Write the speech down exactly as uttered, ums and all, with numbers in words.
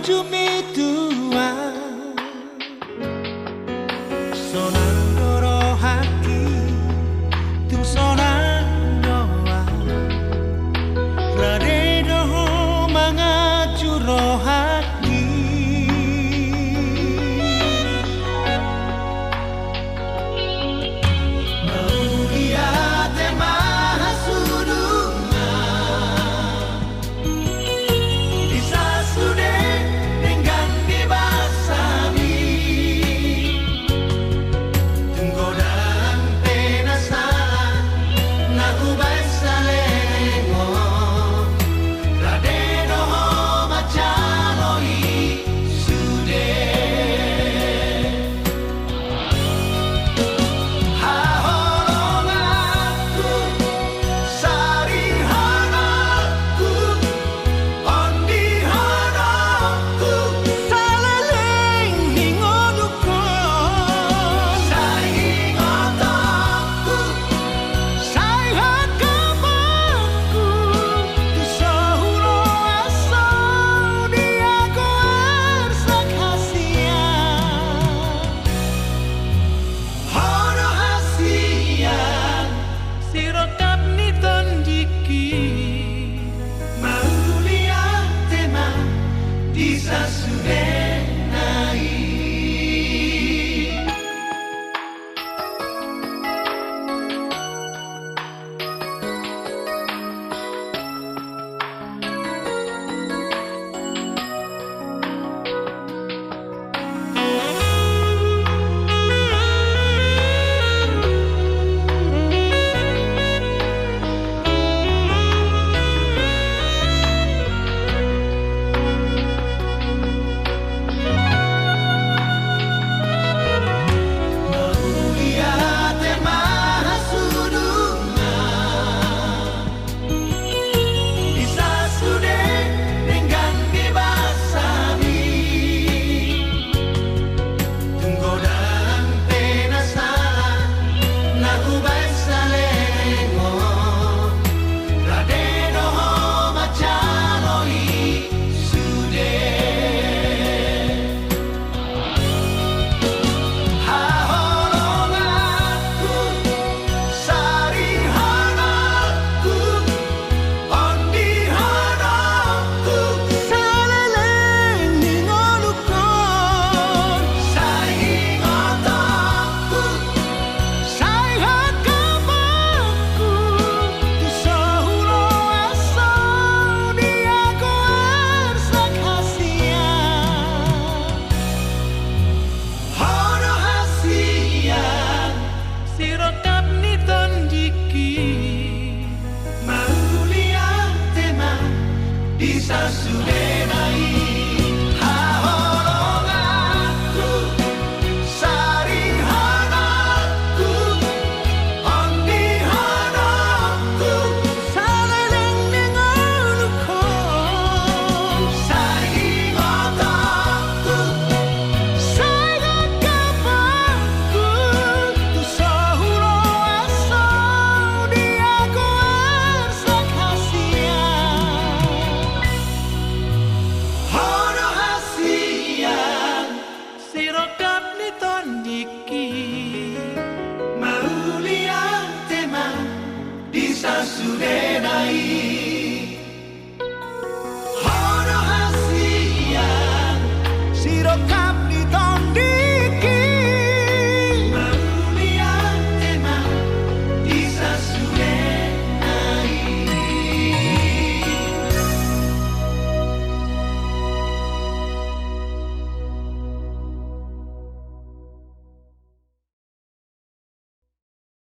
Jumituan. Sonang do rohangki, tung sonang do ahu. Rade do ho manganju rohangki. Mauliate ma hasudungan. Di sasude denggan di basami. Tung godang pe na sala na hubaen saleleng on. Rade do ho manjalo i sude. Haholonganku, sarihanonku, ondihononku, saleleng ni ngolungku, sai ingotonku, sai hanggapanku, tu so huroha so di ahu arsak hasian. Ho do hasian, sirongkap ni tondingki. Mauliate ma di sasudena i. Mauliate ma hasudungan. Di sasude denggan di basami. Tung godang pe na sala na hubaen saleleng on. Rade do ho manjalo i sude. Haholonganku, sarihanonku, ondihononku, saleleng ni ngolungku, sai ingotonku, sai hanggapanku, tu so huroha so di ahu arsak hasian. Ho do hasian, sirongkap ni tondingki. Mauliate ma di sasudena i. Haholonganku, sarihanonku, ondihononku, saleleng ni ngolungku, sai ingotonku, sai hanggapanku, tu so huroha so di ahu arsak hasian. Ho do hasian, sirongkap ni tondingki. Mauliate ma di sasudena i.